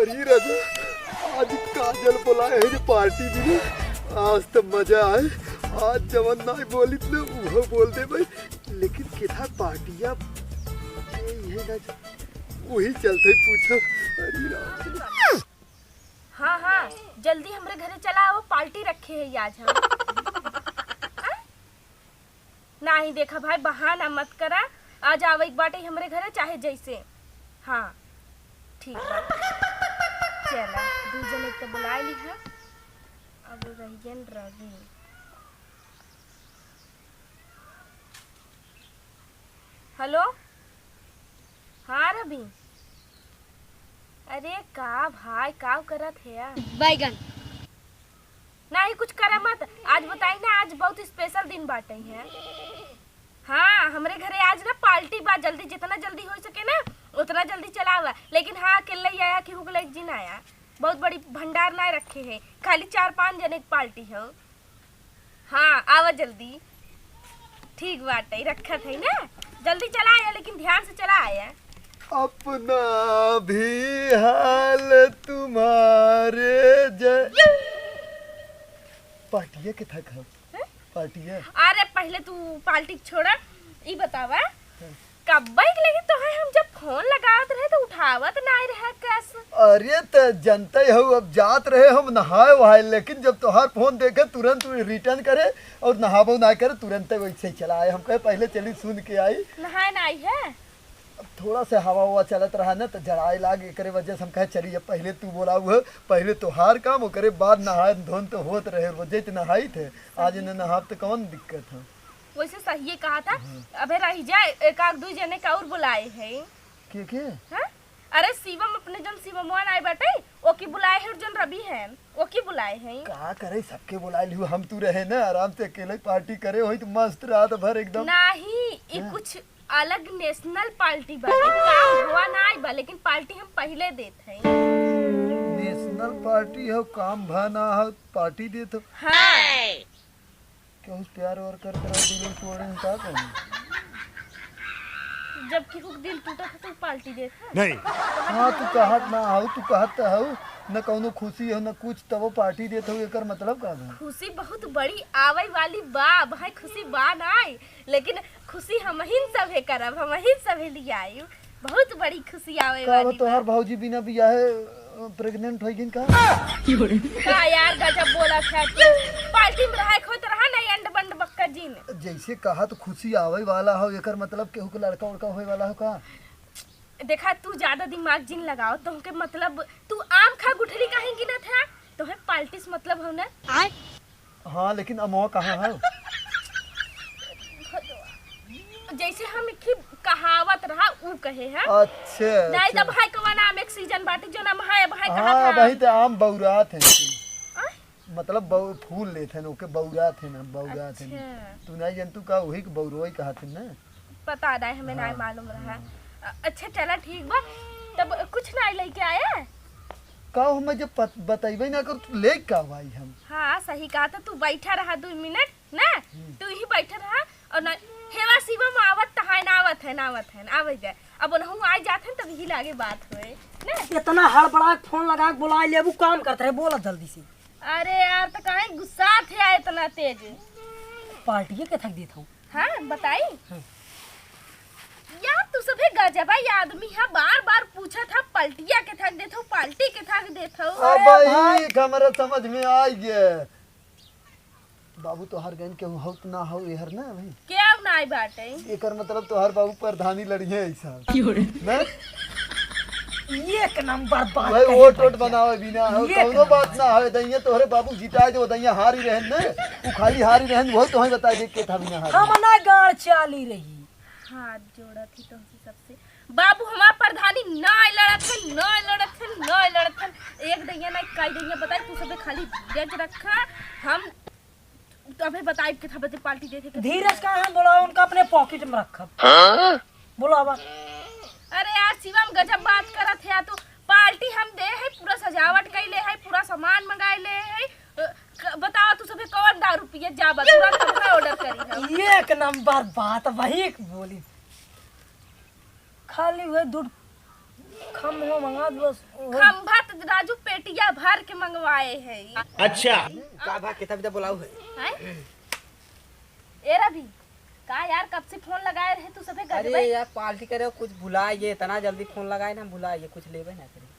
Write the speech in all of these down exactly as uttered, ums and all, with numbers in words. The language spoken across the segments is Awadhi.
अरे राजा, आज काजल बोलाए है जो पार्टी दी ना, आज तो मजा आए। आज जवन नाई बोलित ना, उहो बोल दे भाई। लेकिन केथा पार्टिया, ये, ये ना जा, वही चलते पूछो। अरे राम। हाँ, हाँ, जल्दी हमरे घरे चला आओ, पार्टी रखे है आज हम। हाँ? नाही देखा भाई, बहाना मत करा, आज आवे के बाटे हमरे घरे चाहे जैसे। हाँ, ठीक बा। चला, दू जने के तो बुलाए ली है, अब रहियन रवि। हेलो, हाँ रवि, अरे का भाई, का करत है यार? बैगन। नाही कुछ करा मत, आज बताई ना, आज बहुत स्पेशल दिन बाटे है। हाँ, हमरे घरे आज ना पार्टी बा, जल्दी, जितना जल्दी हो सके ना, उतना जल्दी चला आवा। लेकिन हाँ, अकेले ही आया कि हुक लइक जिन आया, बहुत बड़ी भंडार ना रखे है, खाली चार पाँच जने के पार्टी है। हाँ, आवा जल्दी। ठीक बाटे, रखत है ना, जल्दी चला आया, लेकिन ध्यान से चला आया। अपना भी हाल तुम्हारे जै-, पार्टिया के था खाओ। हैं? पार्टिया। अरे पहले तू पार्टी छोड़ा, ई बतावा, हाँ। कब्बे के लगे तोहे हम जब फोन लगावत रहे तो उठावत नाई रहे कस। अरे त जनते हो, अब जात रहे हम नहाए वहाए, लेकिन जब तोहार फोन देखे तुरंत रिटर्न करे और नहाबो ना करे, तुरंत वैसे ही चला आए। हम कहे पहले चली सुन के आई। नहाए ना आई है? अब थोड़ा सा हवा हुआ चलत रहा ना तो जड़ाए लाग, एकरे वजह से हम कहे चली अब पहले तू बोलाऊ है, पहले तोहार काम, ओकरे बाद नहाए धोन तो होत रहे, रोजे तो नहाई थे, आज न नहाब तो कौन दिक्कत है? वैसे सही कहा था। हाँ। अबे रही जा, एक आध दू जने का और बुलाए है। के, के? हाँ? अरे शिवम, अपने जन शिवमवा नाई बाटे, ओकी बुलाए है, और जन रवि है, ओकी बुलाए है। का करे, सबके बुलाए लिहू, हम तू रहे ना, आराम से अकेले पार्टी करे होई तो मस्त रात भर एकदम। नाही, ई हाँ। कुछ अलग नेशनल पार्टी बा, ई काम हुआ नाई बा, लेकिन पार्टी हम पहले देत है। नेशनल पार्टी हो, काम भा ना हो, पार्टी देत हो। हाँ। केहू से प्यार व्यार करत रहा, दिल उल तोड़े हैं, का करूँ? जब केहू के दिल टूटत है, तो पार्टी देत है। नहीं। हाँ, तू कहत ना हऊ, तू कहत तो हऊ, न कौनो खुशी हो, न कुछ, तबो पार्टी देत हऊ, एकर मतलब का बा? खुशी बहुत बड़ी आवे वाली बा, भाई, खुशी बा नाई, लेकिन खुशी हमहिन सभे करब, हमहिन सभे लियाई। बहुत बड़ी खुशी आवे का वाली बा। तोहार भौजी बिना बियाहे, अ, प्रेग्नेंट होइ गइन का? का यार, गजब बोलत है तू। पार्टी में रहे खोत रहा ना, अंड बंड बक्का जिन। जैसे कहा तो खुशी आवे वाला हो, एकर मतलब केहू के लड़का उड़का होए वाला हो का? देखा, तू ज्यादा दिमाग जिन लगाओ, तोहके मतलब, तू आम खा गुठली काहे गिनत है? तोहे पार्टी से मतलब हो ना? हाँ, लेकिन अमवा कहाँ है? जैसे हम एक ही कहावत रहा, ऊ कहे है। अच्छा, नहीं, अच्छा। तब है कवन आम एक सीजन बाटे, जो ना है, अब है कहा हाँ, था। वही तो आम बौरात है। आय? मतलब बौ-, फूल लेत है, ओके बौरात है ना, बौरात है। अच्छा। तू नहीं जानतू का, वही के बौरवई कहा थे ना। पता नहीं, हमें नहीं हाँ, मालूम रहा। हाँ। अ-, अच्छा, चला, ठीक बा। तब कुछ नहीं लेके आया? का हमें जब पत-, बतइबे ना कर, तू ले का भाई हम? हाँ, सही कहा था, तू बैठा रहा दो मिनट ना, हम्म। तू ही बैठा रहा और ना, हेवा शिवम आवत है ना, आवत है ना, आवत है ना, आवे जाए। अब उनहु आ जात है, तब यही लागे बात होए ना। इतना हड़बड़ा के फोन लगा के बुला लेबू, काम करत रहे, बोला जल्दी से। अरे यार, तो काहे गुस्सा थे इतना तेज? पार्टी के थक देत हूँ। हाँ, बताई? हाँ। यार, तू सभे गजबा आदमी है, बार-बार पूछत है, पार्टिया के थक देत हो, पार्टी के थक देत हो। अब अरे भाई। एक हमरा समझ में आ गया। बाबू तोहार गइन केहू हौ त ना हौ एहर ना भाई? केहू नाई बाटे। एकर मतलब तोहार बाबू प्रधानी लड़िहे ऐसा। क्यों रे? ना? एक नंबर बात भाई, कहे वोट, वोट भैया। बनावे बिना हो, एक कौनो नंबर। बात ना हो, दइया तोहरे बाबू जिताए दे, दइया हारी रहन ना, उ खाली हारी रहन, वो तोहे बताए दे के था बिना हारी। हम ना गाड़ चाली रही। हाथ जोड़त ही तुमसे सबसे। बाबू हमार प्रधानी ना लड़त है, ना लड़त है, ना लड़त है। एक दइया ना, कई दइया बताई, तू सबे खाली धीरज रखा। हम तो अबे बताई के था बजे पार्टी देखे के। धीरज कहाँ हम बोला, उनका अपने पॉकेट में रखब। हाँ? बोला अब। अरे यार शिवम गजब बात करत है तू। पार्टी हम दे है, पूरा सजावट कइले है, पूरा सामान मंगाए ले है। अ, क-, बताओ तू सबे कौन दारू पिए जाबा, तुरंत हमका ऑर्डर करी हम। एक नंबर बात वही बोली। खाली हुए दूध हम हो मंगा दो बस। खंभा त राजू पेटिया भर के मंगवाए है। अच्छा। का भा, कितना बिदा बोलाऊ है? हैं? ए रवि, का यार, कब से फोन लगाए रहे तू सभे अरे गजबे? यार, पार्टी करे, कुछ भुला गए, इतना जल्दी फोन लगाए ना, भुला गए, कुछ लेबे ना करे।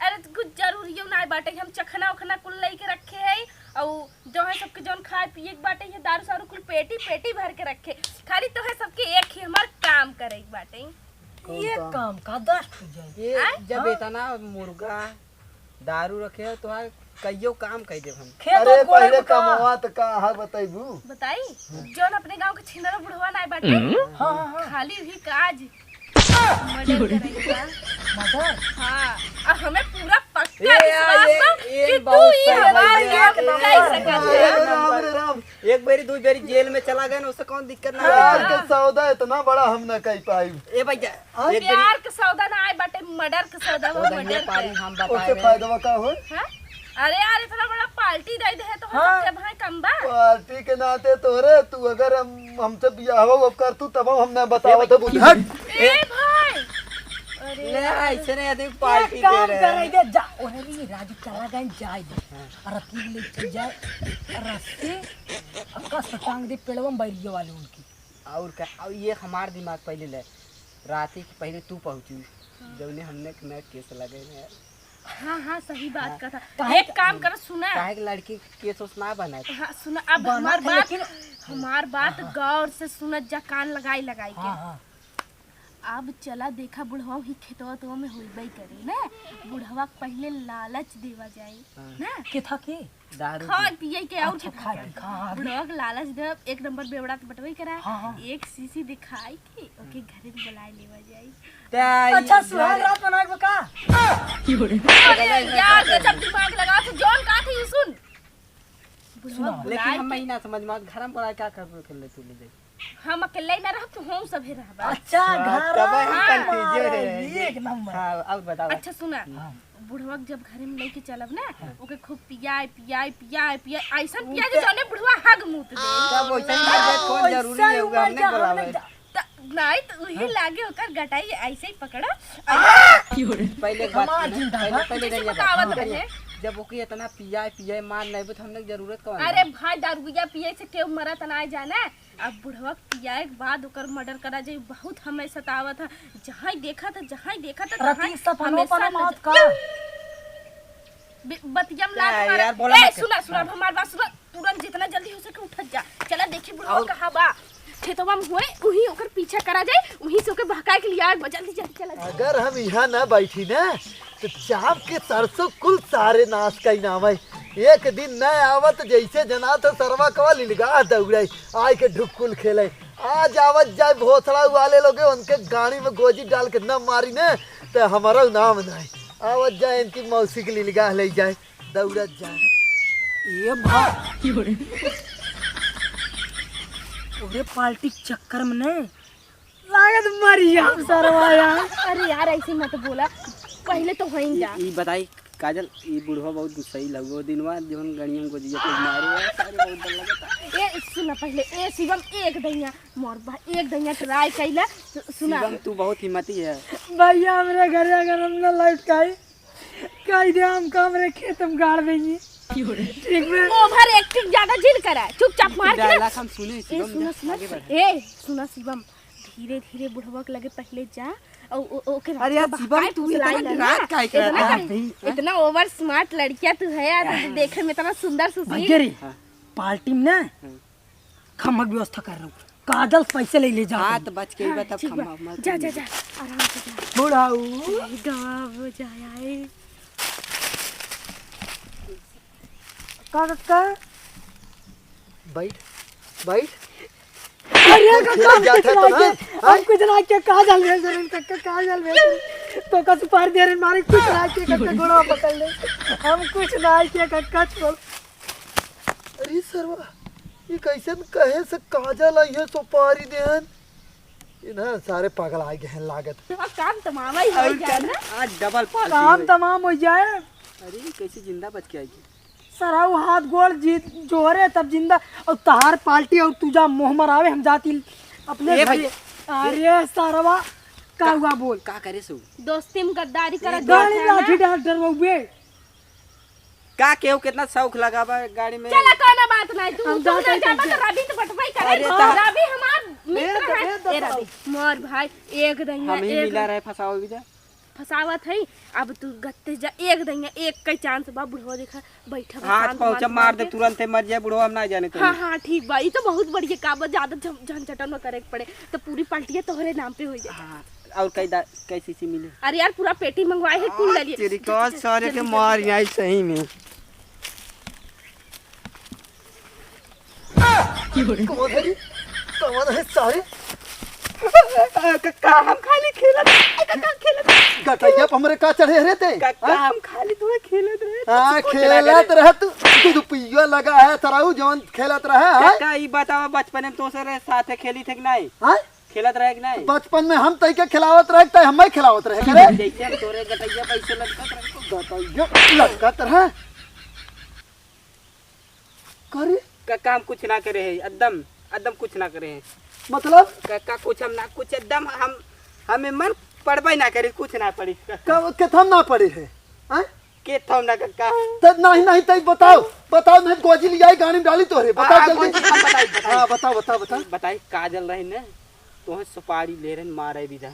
अरे, त कुछ जरूरियो ना बाटे, हम चखना उखना कुल लेके रखे है, और जो है सबके जौन खाए पिए के बाटे, ये दारू सारू कुल पेटी पेटी भर के रखे, खाली तो है सबके एक ही हमार काम करे के बाटे। कौन ये काम? काम का दस ठो जाए। ये आय? जब हाँ? इतना मुर्गा दारू रखे हो तो कइयो काम कह देब हम। खेत अरे, और गोड़े पहले में का? कमवा त का है बतैबू? बताई, जौन अपने गांव के छिनरा बुढ़वा ना बाटे, हाँ, हाँ, हाँ। खाली भी काज मर्डर करेगा। मर्डर? हाँ, और हमें पूरा पक्का ए, आ, विश्वास ये, बा ये कि बहुत तू ही सही हमार भैया। एक नहीं कर सकत अरे है। राम रे राम। एक बेरी, दू बेरी जेल में चला गए ना, उससे कौन दिक्कत ना प्यार होता। के सौदा इतना बड़ा हम ना कह पाई। ए भैया, हाँ? एक बेरी प्यार के सौदा ना आए बाटे, मर्डर के सौदा, वो वो धनिया मर्डर पारी के। हम बताए उससे रहे। फायदा का हो? हाँ? अरे यार, इतना बड़ा पार्टी दे दे है तो हाँ। सबके भाई कम बा। पार्टी के नाते तोरे, तू अगर हम, हमसे बियाह हो कर तू तब हम ना बतावत है, बुझ हट। ए भाई। अरे ले, यार। ऐसे नहीं आदमी एक पार्टी काम दे रहे करे हैं। दे, जा, ओरे रे, राजू चला गए, जाए दे। हाँ। और अकेले ले चल जाए, रस्ते, और कस टांग दे पेड़वा में बैरिया वाले उनकी। और का, और ये हमार दिमाग पहले ले, राती के पहले तू पहुँचू, हाँ। जौने हमने के नया केस लगे हैं। हाँ, हाँ, सही बात हाँ। का था। काहे एक के काम कर, सुना। काहे के लड़की के केस ओस ना बनत? हाँ, सुना, अब बना, हमार बात, लेकिन हमार बात हाँ, हाँ। गौर से सुनत जा, कान लगाई लगाई के। हाँ, हाँ। अब चला देखा, बुढ़वा ही खेतवा तो में होइबे करे ना, बुढ़वा के पहले लालच देवा जाए हाँ। ना। के था के? दारू खाए पी। पिए के और अच्छा, के खाए खाए। पी, हाँ, हाँ, बुढ़वा के लालच दे, एक नंबर बेवड़ा तो बटवे करा। हाँ, हाँ। एक शीशी दिखाई के ओके घरे में बुलाए लेवा जाई। ते अच्छा, ई सुहाग रात मनाए बा का? अरे यार, गजब दिमाग लगा, तो जौन का थी सुन। बुढ़वा सुनाओ। लेकिन बुलाए हम के महीना समझ में, घर में बुलाए क्या कर, कर ले तू ले जाई। हम अकेले ही ना रहब, तू हम सभे रहबा। अच्छा, हाँ, घर तब हम हाँ, confuse रहे। एक नंबर। हाँ, अब बताओ। अच्छा, सुना। हाँ। बुढ़वा के जब घरे में लेके चलब ना, हाँ। ओके खूब पियाए, पियाए, पियाए, पियाए, ऐसन पियाए जे ओके। जौने बुढ़वा हग मूत दे। तब वैसे ही मर जाए, कौन वैसे जरूरी है, ही ओके, मर हमने जा, बोलावे। हमने जा। त-, नहीं, तो उही हाँ। लागे ओकर गटाई, ऐसे ही पकड़ो। आ! पहले एक बात हमार सुने, जिंदा पहले, बा। पहले जैसे रहिए बतावत बात। रहे। जब ओके इतना पियाए, पियाए मार नहीं, तो हमने जरूरत कौन अरे है? भाई, दारुइया पिए से केहू मरत ना जाने। अब बुढ़वा पियाए के बाद ओकर मर्डर करा जाई, बहुत हमें सतावत है। जहाँ ही देखा था, जहाँ ही देखा था, रति तहाँ सपनो हमेशा पनो नजर मत का। बे-, बतिया में लात क्या मारा। यार, बोला ए, मत कर। सुना, सुना, हाँ। अब हमार बात सुना, तुरंत जितना जल्दी हो सके उठत जा। चला देखी बुढ़वा और कहाँ बा। खेतवा में हुए, उही ओकर पीछा करा जाए, उही से ओके बहकाए के लिए आग बा। जल्दी, जल्दी चला जा। अगर हम यहाँ ना बैठी ना, तो चाप के सरसों कुल सारे नाश का इनाम है। एक दिन न आवत जैसे जनात सरवा कवा लिलगा दौड़े, आए के ढुक्कुल खेले। आज आवत जाए भोसड़ा वाले लोगे, उनके गाड़ी में गोजी डाल के न मारी ने, तो हमारा नाम नहीं। आवत जाए इनकी मौसी के लिलगा ले जाए, दौड़त जाए। ये भा-, ओरे पार्टी के चक्कर में ने लागत मरी हम सरवा यार। अरे यार, ऐसे मत बोला, पहले तो होई जा। ई, ई बताई काजल, ई बुढ़वा बहुत गुस्सैल हउवे। दिनवा जवन गड़िया में गोजिया पे मारे है, सारे बहुत डर लगता। ए, सुना पहले, ए शिवम, एक दैया मोर बा, एक दैया try कैला, सु-, सुना। शिवम, तू बहुत हिम्मती है। भैया, हमरे घरे अगर हम ना लाइट खाई, कह दे हम काम रे खेत में गाड़ देंगे। ठीक बे? Over acting ज्यादा जिन करा, चुपचाप मार के ना। Dialogue हम सुने, ए, शिवम, सुना, जा, सुना, आगे बढ़। ए, सुना शिवम, धीरे धीरे बुढ़वा के लगे पहले जा, और ओ-, ओके अरे यार, रास्ता शिवम, बहकाए तू फुसलाए इतना लगना। डरात काहे के इतना रहता है? इतना over smart लड़किया तू है यार, हाँ। देखे में इतना सुंदर सुशील। भैया रे, हाँ। पार्टी में ना हाँ। खमक व्यवस्था कर रहा हूँ, काजल पैसे ले ले जा हाँ, तू। तो बच के हाँ, बता ठीक बा। खमक मत जा, जा, जा, आराम से जा। बुढ़ाऊ। गवा हो जाए। का, का, का? बैठ, बैठ। अरे, हम कुछ ना किया, हम कुछ ना किया, काजल भेज रहे, काजल भेज रहे। तो का सुपारी दे रहे, मारे कुछ ना किया, काका गोड़वा पकड़ ले। हम कुछ ना किया, काका छोड़। अरे सरवा, ये कैसन कहे से काजल आई है सुपारी देहन? इन्हें सारे पागल आ गए हैं लागत। अब काम तमाम ही हो और जाए ना। आज डबल पार्टी काम हुई। तमाम हो जाए। अरे, कैसे जिंदा बच के आई? सरऊ हाथ गोड़ जी जोरे तब जिंदा, और तहार पार्टी और तू जा मोह मरावे, हम जाती अपने ए घर। भाई। अरे सरवा, का हुआ बोल? का करे सु? दोस्ती में गद्दारी करत गाड़ी बाटे ना। लाठी डाल डरवाउबे। का केहू कितना शौक लगावा गाड़ी में? चला, कौनो बात नहीं, तू, हम तू जाते ना जाबा कैसे? तो रवि तो बटवाई करे। अरे ता- रवि हमार ए, मित्र है। ए, ए, रवि, मोर भाई, एक दहिया, हम ही एक मिला रहे, फंसाओ भी जा। फंसावत है। अब तू गत्ते जा, एक दहिया, एक कई चांस बा, बुढ़वा देखा, बैठा बा, हाथ शांत पहुँचा, मान मार दे, के। तुरंत ही मर जाए बुढ़वा, हम ना जाने तो। हाँ, हाँ, ठीक बा, ई तो बहुत बढ़िया काम बा, ज्यादा झम-, झंझटन न करे के पड़े, तो पूरी पार्टिया तोहरे नाम पे हो जाए। हाँ, और कई दा-, कैसी सी मिले? अरे यार, पूरा पेटी मंगवाए है, कुल आ, ले लिए। तेरी चल, का चल, सारे जल्दी, के जल्दी, मार जल्दी। आई सही में। कौन है रे? कौन है सारे? का, का हम खाली खेलत, का, का खेलत? गटैया पे हमरे का चढ़े रे ते? का, का हाँ? हम खाली तुम्हें खेलत रहे, हाँ, कुछ ना खेलत करे। रहे तू, तू तो पियो लगा है, सराऊ जवन खेलत रहे, का, हाँ? का ई बतावा, बचपन में तो सर साथे खेली थे कि नहीं? हाँ? खेलत रहे कि नहीं? बचपन में हम तई के खिलावत रहे, तई हमें खिलावत रहे, करे? जैसे हम तोरे गटैया पे ऐसे लटकत रहे। गटैया लटकत रहे? करे? का काम कुछ ना करे है, एकदम, एकदम कुछ ना करे है। मतलब? का, का कुछ हम ना, कुछ एकदम हम, हमें मन पढ़बे ना करे, कुछ ना पढ़ी। का, के हम ना पढ़े है? हाँ? के थम ना का, का? त नहीं, नहीं, तई बताओ, बताओ, नहीं गोजी लियाई गाड़ी में डाली तोहरे, बताओ आ, जल्दी। कौन सी बात बताई, बताई। हाँ, बताओ, बताओ, बताओ। बताई, काजल रही ने, तोहे सुपारी ले रहे मारे विदा।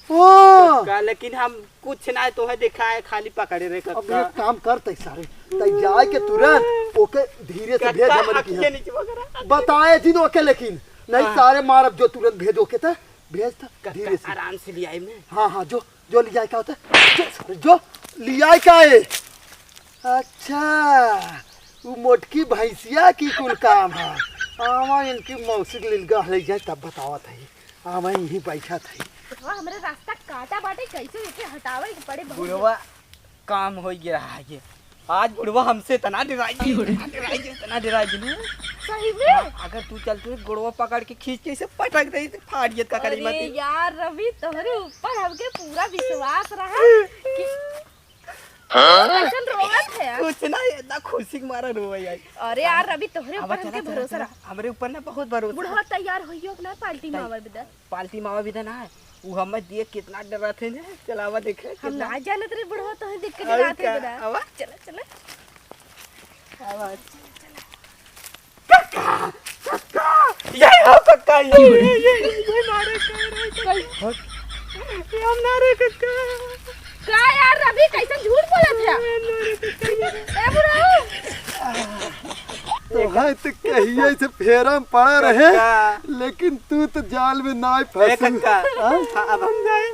ओ! कक्का, लेकिन हम कुछ ना तोहे दिखाए, खाली पकड़े रहे अब कक्का। एक काम कर तई सारे, तई जाए के तुरंत ओके धीरे से भेज कक्का, हमरे आँख के किहाँ। नीचे वगैरह। बताए जिन ओके, लेकिन नहीं हाँ। सारे मारब जो तुरंत भेज ओके त, भेज त कक्का, धीरे से। आराम से ले आई मैं। हाँ, हाँ, जो, जो ले जाए का होता है, जो सारे, जो ले आए का है। अच्छा, उ मोटकी भैंसिया की कुल काम है। आवा इनकी मौसी के लिलगा ले जाए तब बतावत है। हाँ, मैं यहीं बैठा था। बुढ़वा हमरे रास्ता काटा बाटे, कैसे एके हटावे के पड़े, बहुत बुढ़वा, काम हो गया है ये। आज बुढ़वा हमसे इतना डराई गई, इतना डराई गई, इतना डराई गई ना। सही में? हाँ, अगर तू चलते तो गुड़वा पकड़ के खींच के इसे पटक दे, तो फाड़ ये का करी अरे मत। यार रवि, तोहरे ऊपर हमके पूरा विश्वास रहा कि हाँ? कैसन रोवत है यार? कुछ ना, इतना खुशी के मारा रोवे यार। अरे यार, रवि, तोहरे अब ऊपर चला, हमके चला, भरोसा चला। रहा। हमरे ऊपर ना बहुत भरोसा बुढ़वा है। तैयार होइयो कि ना पार्टी में तै-, आवे बिदा? पार्टी में आवे बिदा ना है। उ हमें देख कितना डरत है ना। चलावा देखे हम कितना। ना जानत रहे बुढ़वा तोहे देख के और डरात है का? बिदा। आवा। चला, चला। आवा। कक्का, कक्का, ये हो कक्का, ये, ये, ये, ये, ये मारे, कक्का, ये हम ना रे कक्का। का यार रवि, कैसन झूठ बोलत है? ये ना रे कक्का, ये। ए बुढ़ऊ। तो है तो कहिए से फेरा में पड़ा रहे, कक्का। लेकिन तू तो जाल में ना ए फंस। कक्का, हाँ? हाँ, अब हम जाए।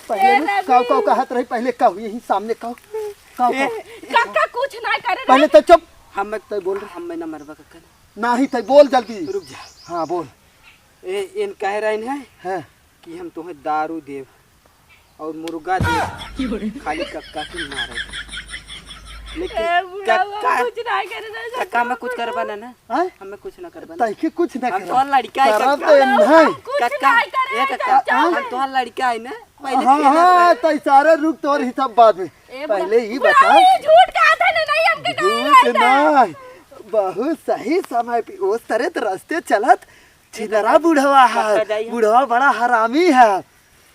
पहले ए रुक, रवि। काऊ, काऊ कहत रही, पहले काऊ, यही सामने काऊ, काऊ, ए, काऊ। कक्का कुछ ना करे पहले रहे। तो चुप। हम मैं तो बोल रहे, हम मैं ना मरबा कक्का ना। नाही तै बोल जल्दी। रुक जा। हाँ, बोल। ए, इन कह रहे हैं हाँ। कि हम तुम्हें दारू देब और मुर्गा देब, खाली कक्का के मारे। लेकिन ए, बुढ़वा, कक्का, कुछ ना करे ना, कक्का, हमें कुछ करबा ना, ना। हाँ? हमें कुछ ना करबा ना। तैके कुछ ना हम करब। तोहर लड़का है, करब कक्का। तो नहीं। कुछ कक्का, ना करे, ए, कक्का, चाचा। हम तोहर लड़का है ना। पहले हाँ, खेलत हाँ, रहे। तै सारा रुक, तोर हिसाब बाद में। ए, बुढ़ा, पहले ही बुढ़ा, बता। ये झूठ कहा था ना, नहीं, हमके झूठ नहीं आता। ना, बहुत सही समय पे उस तरह तो रास्ते चलत, छिनरा बुढ़वा है, कक्का जाई है। बुढ़वा बड़ा हरामी है।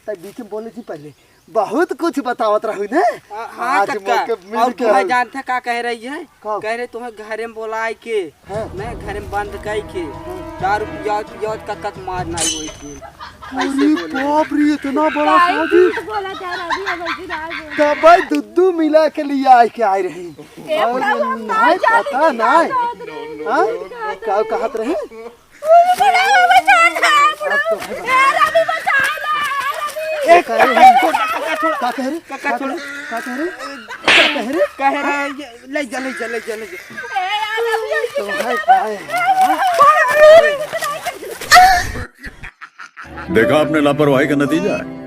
तै बीच में बोले जी पहले, बहुत कुछ बतावत रहू ने। हाँ, हाँ, आज कक्का। मौके मिल और गया। तुम्हें जानते का कह रही है? का? कह रहे तुम्हें घरे में बोलाए के, हाँ। मैं घरे में बंद कई के, हाँ। दारू पियावत, पियावत कक्का के मार नाई होई थी। ऐसे अरे बोले। बाप रे, इतना बड़ा काहे साजिश। झूठ बोला जा रहा है, अभी हम ऐसे ना बोल। तबै दुद्दू मिला के लिए आए के आए रही। ए, और बुढ़ा, हम ना नहीं जाने पता की नहीं। बात रहे। हाँ? का कहत रहे? बुढ़ा, बचा ले, बुढ़ा। अब तो है। ए, रवि, बचा ले, रवि। ए, कह रहे हैं। छोड़, कक्का, छोड़। का कह रहे? कक्का, का छोड़। कह रहे? का कह रहे? कह रहे हैं, ये, ले जा, ले जा, ले जा, ले जा। ए, यार, रवि, तो है, का है? देखा आपने लापरवाही का नतीजा है।